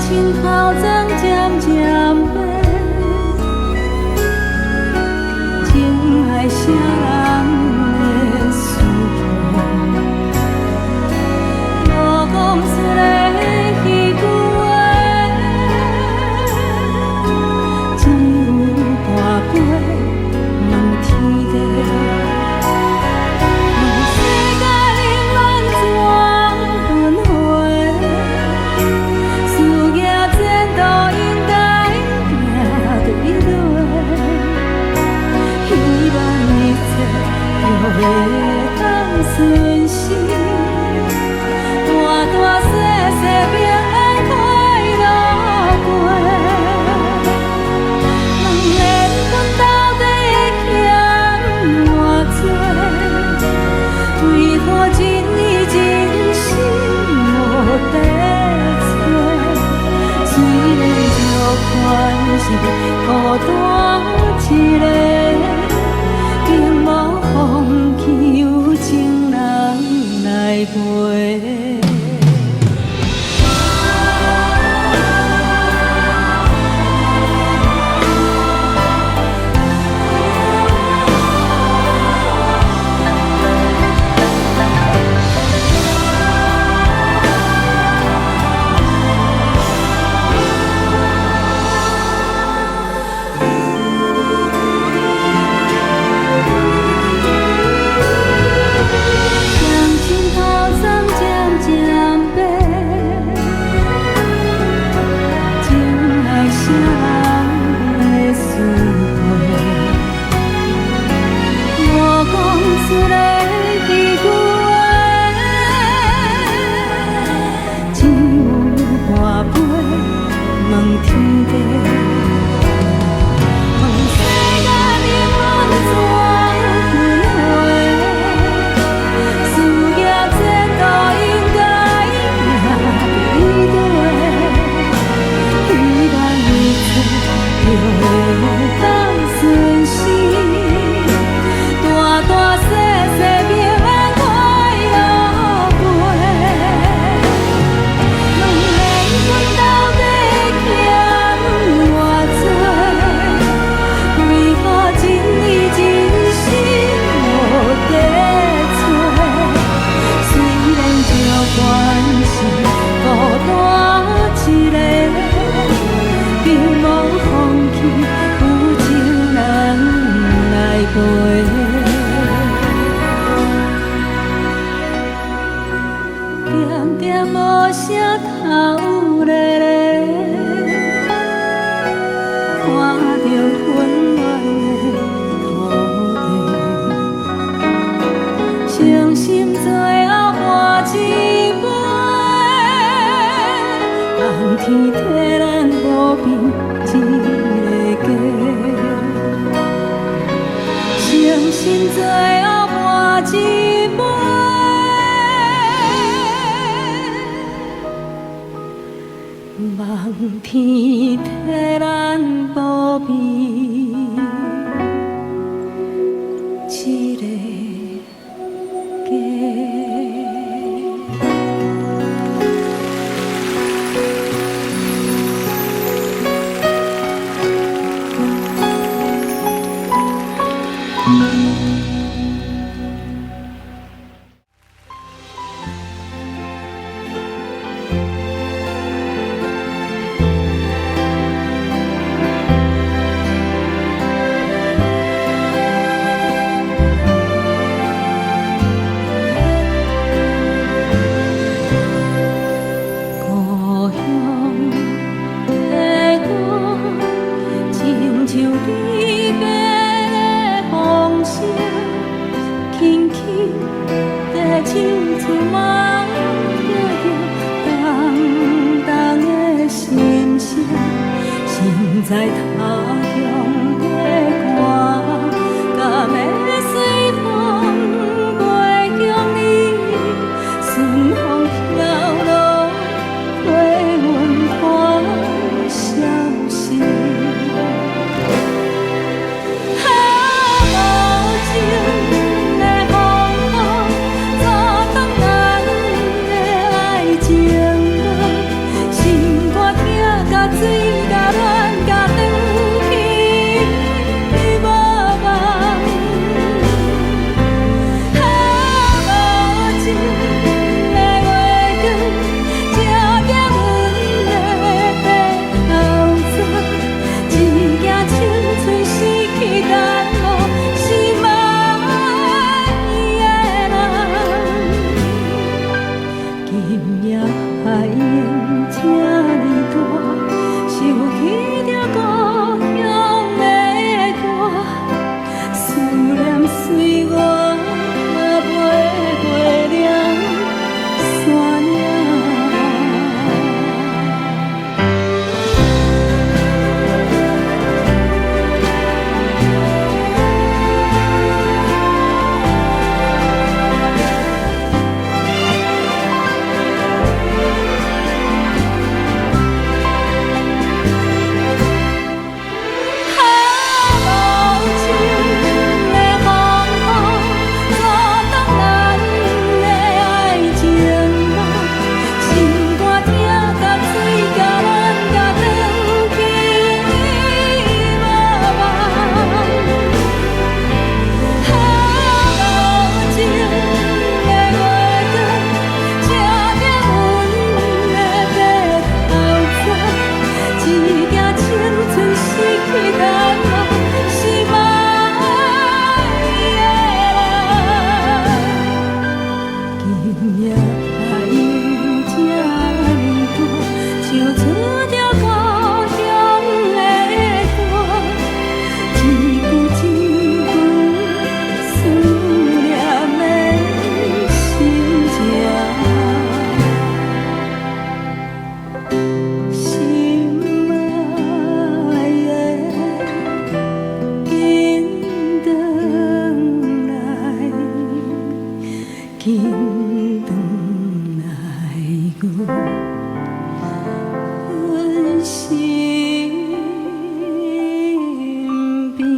親頭鬃漸漸白，情愛啥人會輸賠？無講出的彼句話，只有半杯問天地。問世間冷暖怎輪迴？事業前途應該行對路，希望一切就會當順心，大大細細平安快樂過。問緣分到底欠偌濟？為何真理真心無得找？雖然這款是孤單一个，並無放棄有情人來陪。相親頭鬃漸漸白，情愛啥人會輸賠？無講出的彼句話，只有半杯問天地。問世間冷暖怎輪迴？事業前途應該行對路，希望一切就會當順心，大大細細平安快樂過。問緣分到底欠偌濟？為何真理真心無得找？雖然這款是孤單一个，並無放棄有情人來陪。點點無聲頭咧咧，看著溫暖的土地，誠心最後換一杯，望天體咱無變這個家。誠心最後換一杯，望天體咱無變這個家。故鄉的歌，親像離別的風聲，輕輕地唱出夢著重重的心聲，身在他鄉的我，敢會隨風飛向你，順風飄落，陪阮看消息。啊，無情的風雨，阻擋咱的愛情路，心肝痛。身邊。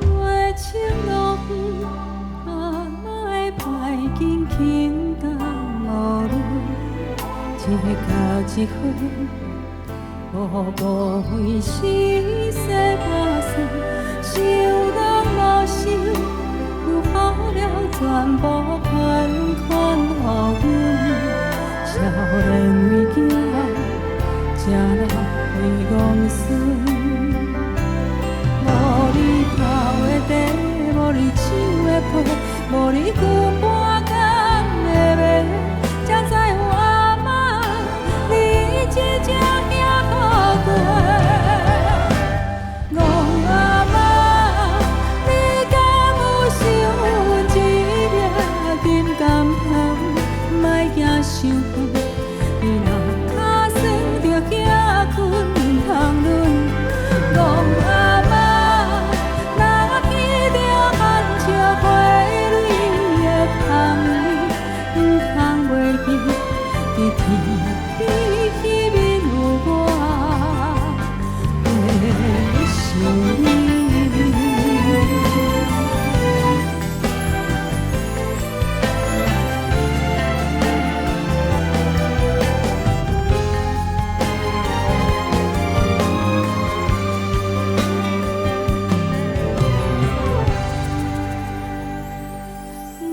月清落雨，阿妈的歹紧轻甲无论，一角一分，无辜为时势打算，想拢无想，留予了全部款款予阮，少年为囝，才老为戆孙。無你泡的茶，無你唱的歌，無你睏半工的暝，才知有阿媽，你這才遐可貴。戇阿媽，你敢有想阮這粒金柑糖？莫驚傷遠，你若跤酸就遐睏通忍。戇阿媽，若見著含笑花蕊的芳味，毋通袂記，佇天彼彼面有我在想你。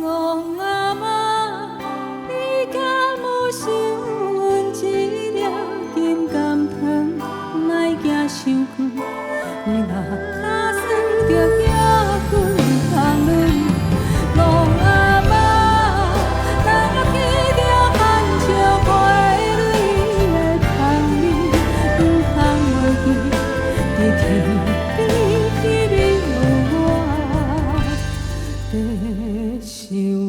戇阿媽，你敢有想阮這粒金柑糖？莫驚傷遠，你若跤酸就遐睏通忍。戇阿媽，若見著含笑花蕊的芳味，毋通袂記，佇天彼彼面有我在想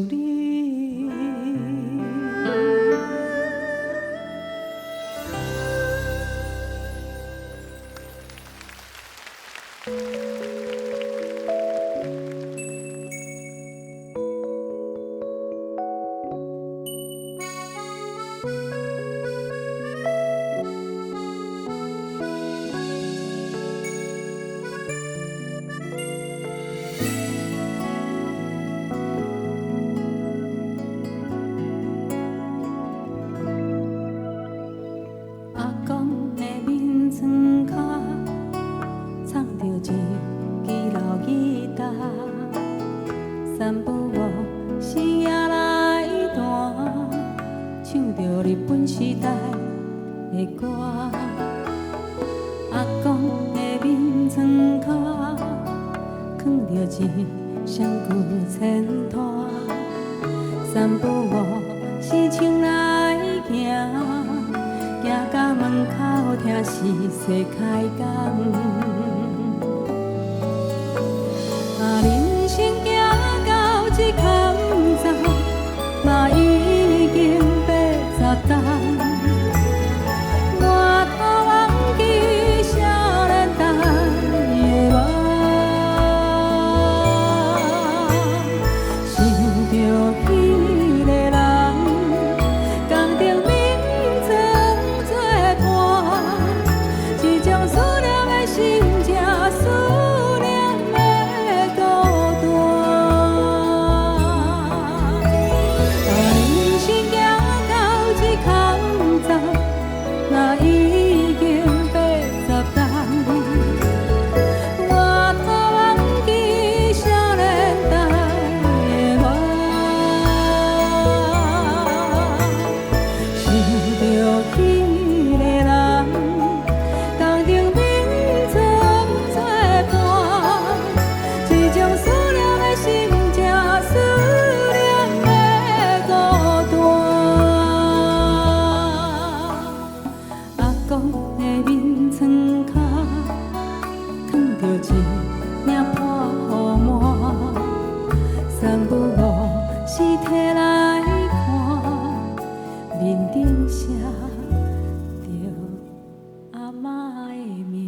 你。阿公的眠床跤，藏著一支老吉他，三不五时拿來彈，唱著日本時代的歌。阿公的眠床跤，囥著一双舊錢拖，三不五時穿來行，行到門口聽是世開講。啊，人生行到這坎站，嘛已經80冬。回頭望見少年時的夢，想著彼个人，仝頂眠床做伴，公的眠床跤，囥著一領破雨帽，三不五時提來看，面頂寫著阿嬤的名。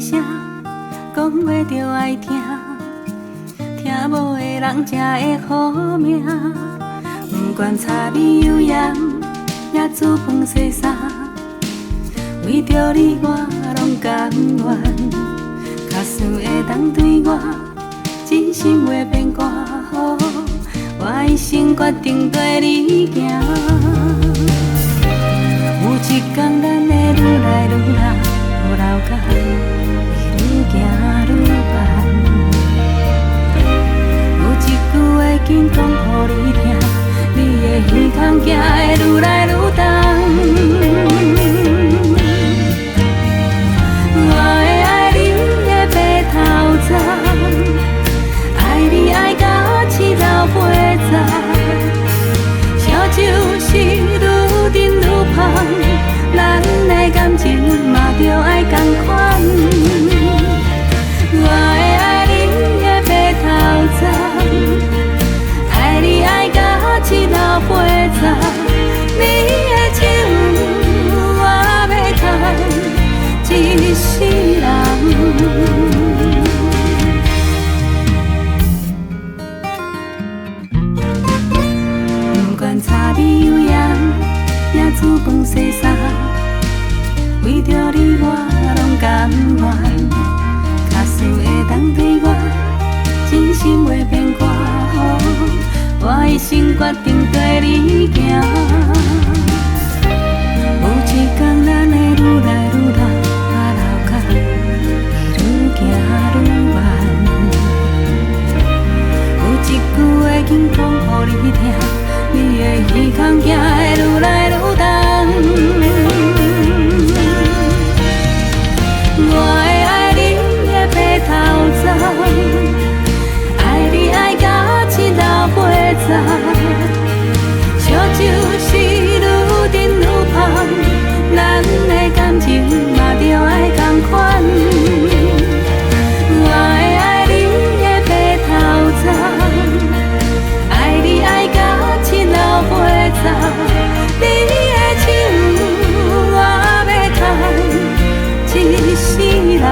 聲，講話著愛聽，聽無的人才會好命。不管柴米油鹽，也煮飯洗衫，為著你我攏甘願。假使會當對我真心袂變卦，我一生決定綴你行。有一天咱會愈來愈老，老甲會愈行愈慢。有一句話緊講予你聽，你的耳孔行會愈來愈重。我會愛你的白頭鬃，愛你愛到70、80。燒酒是愈沉愈芳，咱的感情嘛著愛仝款。我會愛你的白頭鬃，愛你愛到70、80。你的手我欲牽一世人。不管柴米油鹽，也煮飯洗衫，為著你我攏甘願。假使會當對我真心袂變卦，我一生決定綴你行。有一天咱會愈來愈老，老甲會愈行愈慢。有一句話緊講予你聽，你的耳孔行會愈來愈重。我會愛你的白頭鬃，愛你愛到70、80。燒酒是愈沉愈芳，咱的感情嘛著愛仝款。我會愛你的白頭鬃，愛你愛到70、80。你的手我欲牽一世人。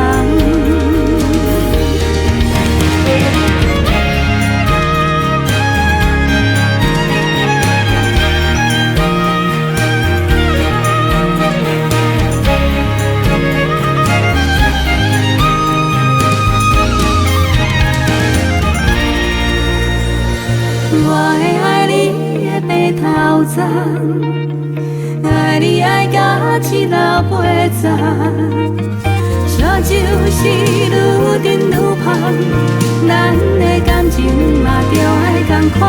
我會愛你的白頭鬃，愛你愛到70、80。燒酒是愈沉愈芳，咱的感情嘛著愛仝款。